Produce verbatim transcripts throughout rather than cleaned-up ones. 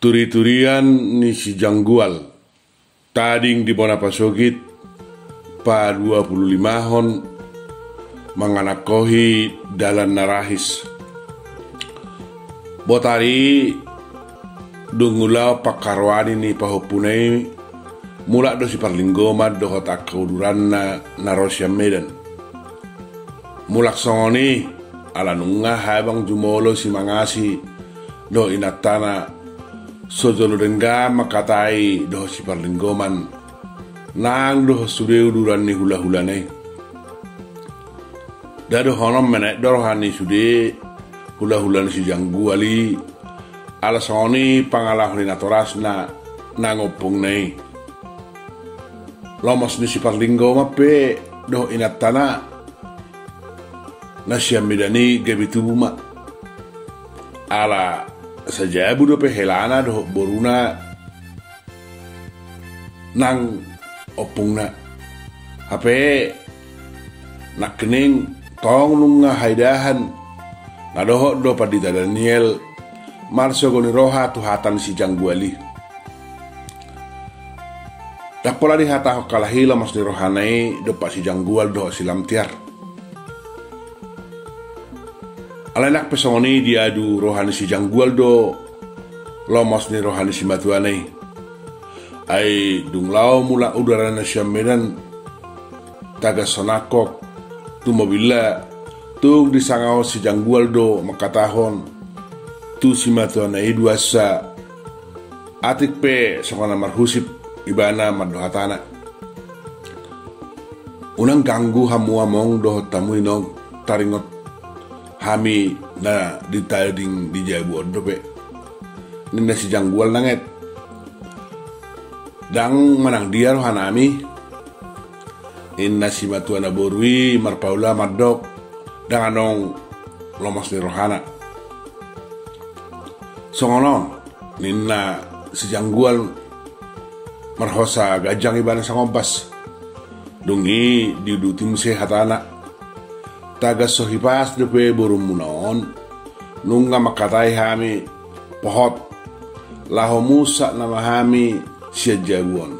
Turiturian ni si Janggual, tading di bona pasogit, paduapululimahon, manganangkohi dalan na rahis. Botari, dung ulaon pangkaroani ni pahompuna i, mulak do si Parlinggoman dohot angka uduranna na ro sian Medan. Mulak songon i, ala nunga habang jumolo si Mangasi dohot inantana, so jolo denggan mangkatai dohot si Parlinggoman, nang dohot sude uduran ni hulahulana i. Nda dohonon menek do roha ni sude hulahula ni si Janggual i, ala songon i pangalaho ni natorasna nang ompungna i. Lomos ni si Parlinggoman pe dohot inantana na sian Medan i gabe tubu ma. Ala sajabu dope helana dohot boruna nang ompungna. Hape nangkining tong nunga haidahan na dohot do Pandita Daniel marsogo ni roha tu hata ni si Janggual i. Ndang pola dihatahon halak i lomos ni rohana i dompak si Janggual dohot si Lamtiar. Alai nang pe songon i diadu roha ni si Janggual do lomos ni roha ni simatuana i. Ai dung laho mulak udarana sian Medan, tagan sonangkok tu mobilna, tung disangahon si Janggual do mangkatahon tu simatuana i duansa. Atik pe songon na marhusip ibana mandok hatana. Unang ganggu hamu among dohot hamu inong, taringot hami na ditading di jabu on dope, ninna si Janggual nanget. Ndang manang dia rohanami, ninna simatuana boru i marpaula mandok, ndang adong lomos ni rohana. Songon on, ninna si Janggual marhosa ganjang ibana sangombas. Dung i diuduti muse hatana. Tagan so hipas dope borumuna on, nunga mangkatai hami pohot, laho musak nama hami sian jabu on.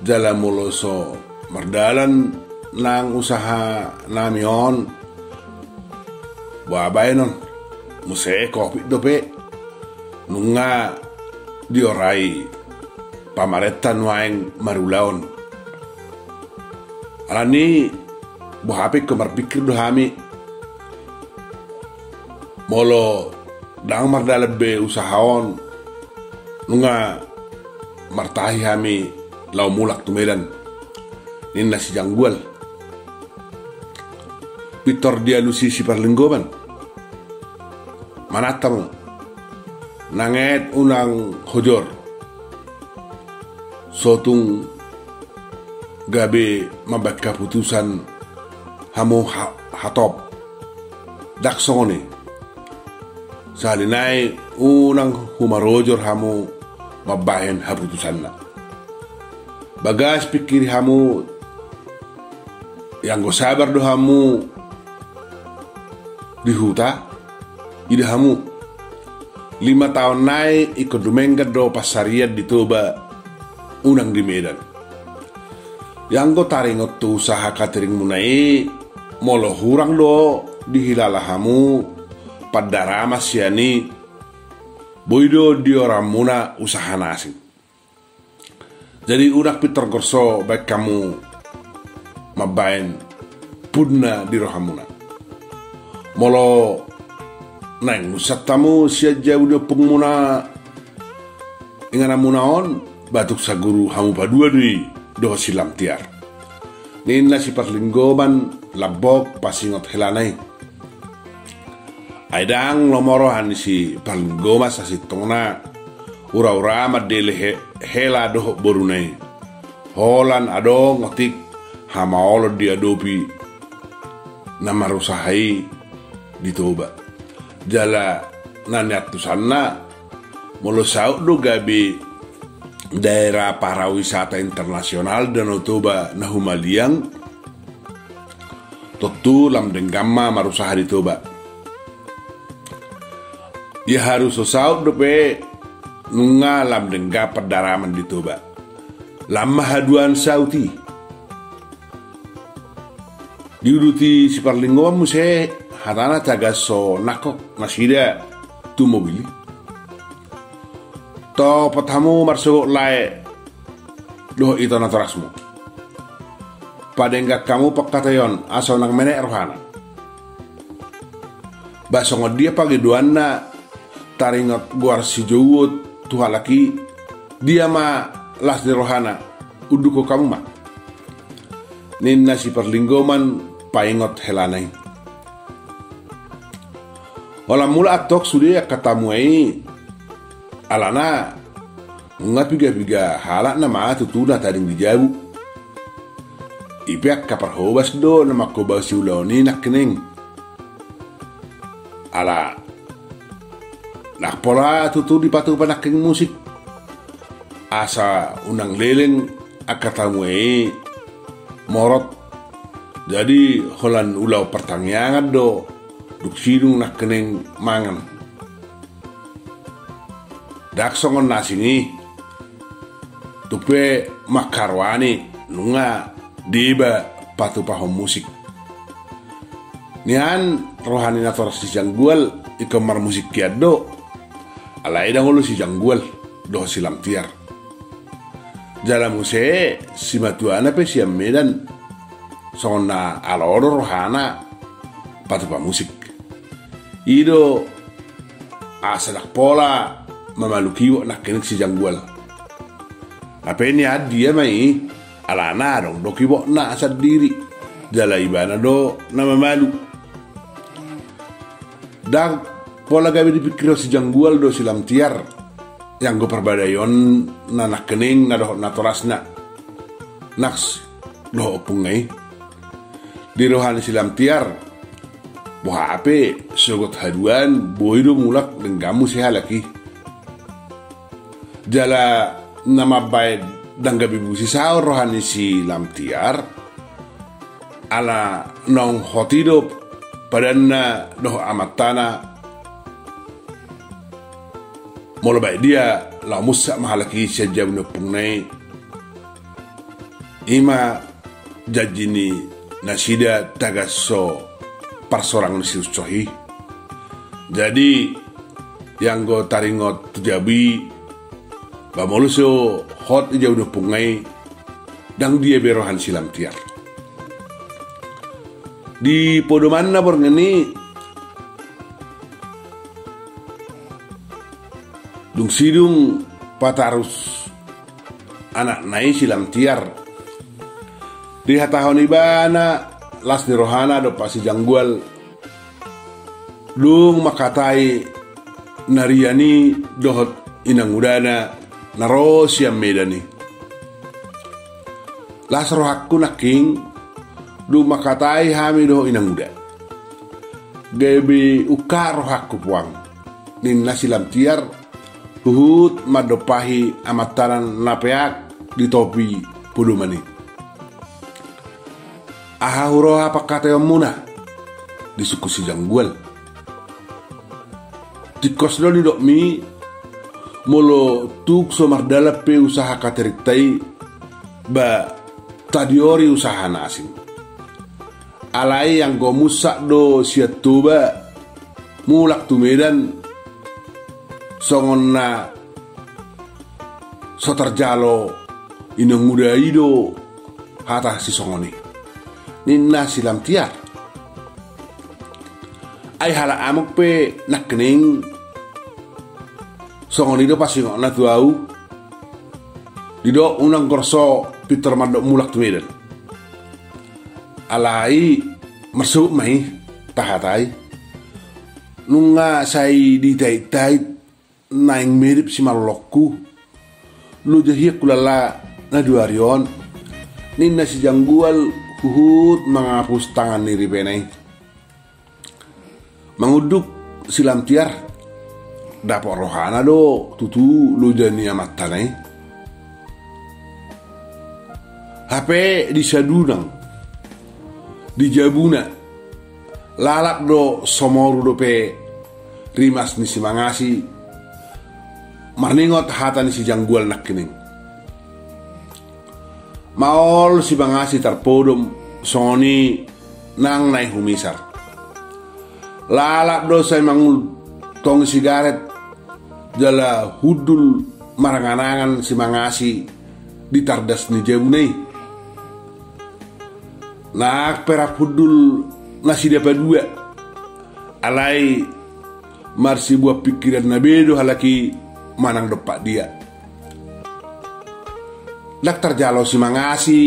Jala molo so mardalan nang usaha nami on, boha baenon, muse kopit dope, nunga diorai pamarenta nuaeng marulaon. Alani boha pe ingkon marpikir do hami. Molo ndang mardalan be usaha on, nunga martahi hami laho mulak tu Medan, ninna si Janggual. Pintor dialusi si Parlinggoman. Manat hamu, nanget unang hojor. So tung gabe mambaen haputusan hamu ha-, hatop. Ndang songon i. Sahali nai unang humarojor hamu mambaen haputusanna. Bagas pikiri hamu, ianggo sabar do hamu di huta, ida hamu. Lima taon nai ingkon dumenggan do pansarian di Toba, unang di Medan. Ianggo taringot tu usaha kateringmuna i, molo hurang do dihilala hamu pandaramas sian i, boi do dioramuna usaha na asing. Jadi unang pintor gorso baen hamu mambaen punna di rohamuna. Molo naeng musak hamu sian jabu ni ompungmuna ingananmuna on, batuk saguru hamu padua do i dohot si Lamtiar, ninna si Parlinggoman lambok pasingot helana i. Ai ndang lomo roha ni si Parlinggoman sasintongna, ura-ura mandele he-, hela dohot boruna i. Holan adong otik hamaolon diadopi na marusaha i di Toba. Jala na niantusanna, molo saut do gabe daerah pariwisata internasional Danau Toba na humaliang, tontu lam denggan ma marusaha di Toba. Ia harus so saut dope nunga lam denggan pandaraman di Toba. Lam ma haduan saut i. Diuduti si Parlinggoman muse, hatana tagan so nangkok nasida tu mobil i. Topot hamu marsogot lae dohot ito natorasmu. Padenggan hamu pangkataion asa unang menek rohana. Ba songon dia pangidoanna taringot goar si Jouhut tu halak i, dia ma las ni rohana, undukhon hamu ma. Ninna si Parlinggoman paingot helana i. Holan mulak antong sude angka tamu i, alana nunga piga-piga halak nama tutu na tading di jabu. I pe angka parhobas do na mangkobahi ulaon i nangkining. Ala ndang pola tutu dipatupa nangkining musik. Asa unang leleng angka tamu i morot. Jadi holan ulaon partangiangan do dung sidung nangkining mangan. Ndang songon na asing i. Tung pe mangkaroani nunga deba patupahon musik. Nian roha ni natoras si Janggual ingkon marmusik hian do. Alai ndang olo si Janggual dohot si Lamtiar. Jala muse simatuana pe sian Medan songon na alo do rohana patupa musik. I do asa ndang pola mamaluk iwok nangkining si Janggual. Hape nian dia ma i, alana adong do iwokna sandiri. Jala ibana do na mamaluk. Ndang pola gabe dipingkirhon si Janggual dohot si Lamtiar anggo parbadaionna nangkining na dohot natorasna. Naks dohot ompungna i. Di roha ni si Lamtiar, boha pe sogot haduan boi do mulak denggan muse halak i. Jala na mambaen ndang gabe busi saur roha ni si Lamtiar. Ala naung hot i do padanna dohot amantana. Molo baen dia laho munsak ma halak i sian jabu ni ompungna i. I ma janji ni nasida tagan so parsorang ni si Unsoh i. Jadi anggo taringot tu jabu i, ba molo so hot i jabu ni ompungna i, ndang dia be roha ni si Lamtiar. Di podomanna borngin i, dung sidung patarus anakna i si Lamtiar, dihatahon ibana las ni rohana dompak si Janggual. Dung mangkatai narian i dohot inangudana na ro sian Medan i. Las rohangku nangkin dung mangkatai hami dohot inanguda. Gabe ungka rohangku puang, ninna si Lamtiar huhut mandompahi amantana na peak di topi podoman i. Aha huroha pangkataionmuna? Disungkun si Janggual. Tingkos do nidokmi, molo tung so mardalan pe usaha katerinta i, ba tadiori usaha na asing. Alai anggo munsak do sian Toba mulak tu Medan, songon na so tarjalo inanguda i do hata sisongon i, ninna si Lamtiar. Ai halak among pe nangkining songon i do pasingotna tu ahu. Didok unang gorso pintor mandok mulak tu Medan. Alai marsogot ma i tahatai. Nunga sai ditaitait naeng mirip simalolongku. Loja hian hulala na dua ari on, ninna si Janggual huhut mangapus tangan ni ripena i. Mangunduk si Lamtiar, dapot rohana do tutu loja ni amantana i. Hape di sadunang di jabuna, lalap do somoru dope rimas ni si Mangasi. Marningot hata ni si Janggual nangkining. Maol si Mangasi tarpodom, songon i nang Nai Humisar. Lalap do sai mangul tongi sigaret, jala hundul marangan-angan si Mangasi di tardas ni jabuna i. Nang pe rap hundul nasida padua, alai marsibuat pingkiranna be do halak i manang dompak dia. Ndang tarjalo si Mangasi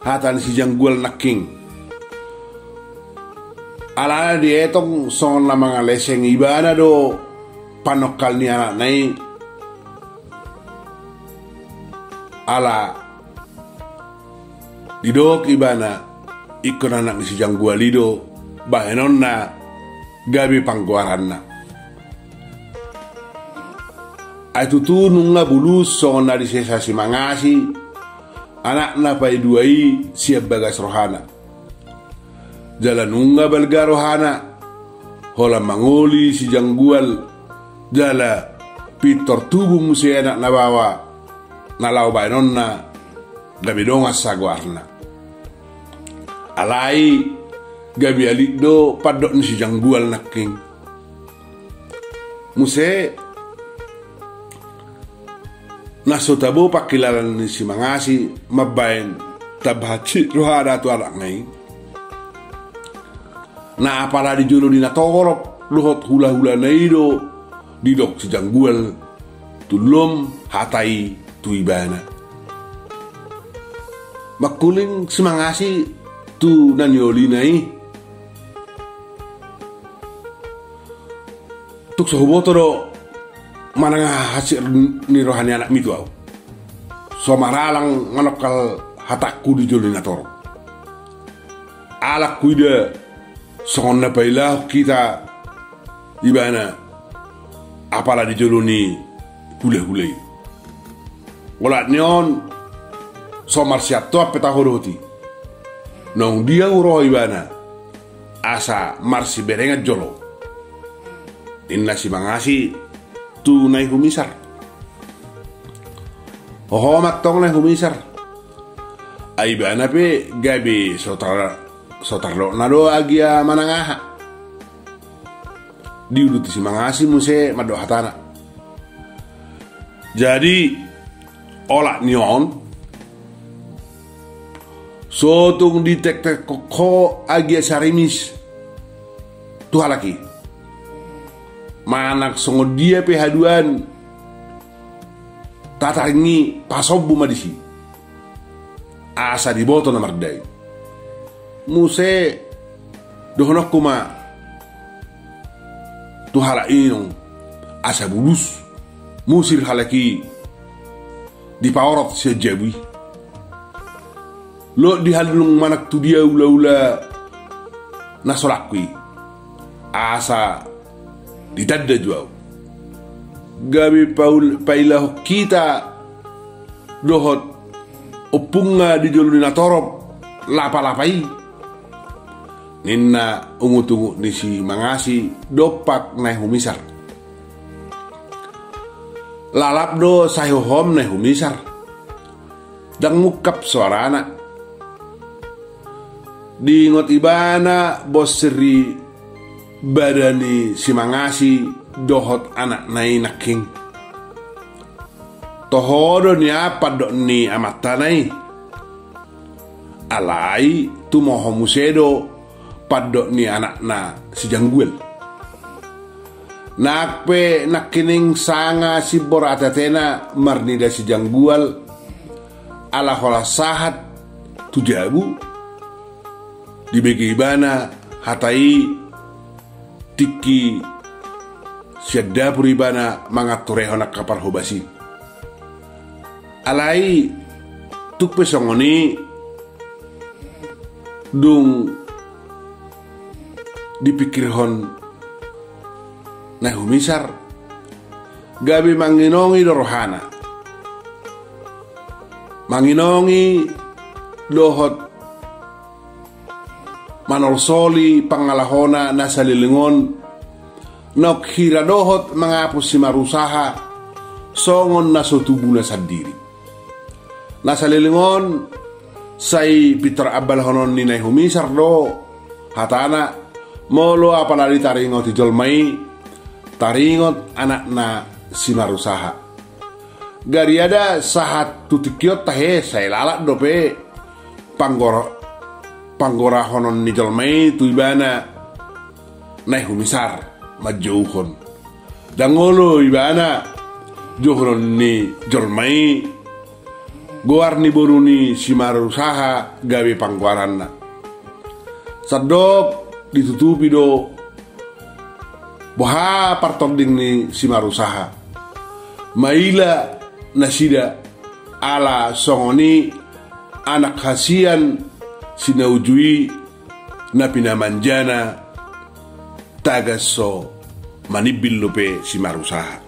hata ni si Janggual nangking. Alana dietong songon na mangaleseng ibana do panongkal ni anakna i. Ala didok ibana, ingkon anak ni si Janggual i do bahenonna gabe panggoaranna. Ai tutu nunga bulus songon na disesa si Mangasi anakna paidua i sian bagas rohana. Jala nunga balga rohana holan mangoli si Janggual, jala pintor tubu muse anak na baoa na laho bahenonna gabe dongan sagoarna. Alai gabe alit do pandok ni si Janggual nangking. Muse na so tabo pangkilalaan ni si Mangasi mambahen tamba hansit rohana tu anakna i. Na apala di jolo ni natorop dohot hula-hulana i do didok si Janggual tu lom hata i tu ibana. Mangkuling si Mangasi tu na niolina i. Tung so huboto do manang aha hansit ni roha ni anakmi tu ahu. So maralang manongkal hatangku di jolo ni natorop. Alak huida songon na pailahon hita ibana apala di jolo ni hula-hula i. Olat ni on so marsiantoan pe taho dohot i. Naung dia huroha ibana asa marsiberengan jolo, ninna si Mangasi tu Nai Humisar. Hoho ma antong Nai Humisar. Ai ibana pe gabe so tar-, so tardokna do agia manang aha. Diuduti si Mangasi muse mandok hatana. Jadi olat ni on so tung ditektekhon ho agia sarimis tu halak i. Manang songon dia pe haduan tataring i pasombu ma disi. Asa diboto na mardain. Muse dohononku ma tu halak i nang asa bulus musir halak i dipaorot sian jabu i. Lot di handung manang tu dia ula-ula na so langku i. Asa ditanda jo ahu. Gabe paul-, pailahon hita dohot ompungna di jolo ni natorop lapa-lapa i, ninna ungut-ungut ni si Mangasi dompak Nai Humisar. Lalap do sai hohom Nai Humisar. Ndang mungkap soarana. Diingot ibana bonsir ni bada ni si Mangasi dohot anakna i nangking. Toho do nian pandok ni amantana i. Alai tumoho muse do pandok ni anakna si Janggual. Nang pe nangkining sanga simbor ate-atena marnida si Janggual, ala holan sahat tu jabu, dibege ibana hata i tingki sian dapur ibana manganturehon angka parhobas i. Alai tung pe songon i dung dipingkirhon Nai Humisar, gabe manginongi do rohana. Manginongi dohot manolsoli pangalahona na saleleng on, nunga hira dohot mangapus si marusaha songon na so tubuna sandiri. Na saleleng on sai pintor ambalhonon ni Nai Humisar do hatana, molo apala ditaringoti jolma i, taringot anakna si Marusaha. Gariada sahat tu tingki on tahe sai lalap dope panggor-, panggorahonon ni jolma i tu ibana Nai Humisar manjouhon. Ndang olo ibana jouhonon ni jolma i goar ni boru ni si Marusaha gabe panggoaranna. Sandok ditutupi do boha partonding ni si Marusaha. Maila nasida ala songon i anak hasian si na uju i na pinamanjana tagan so manimbil dope si Marusaha.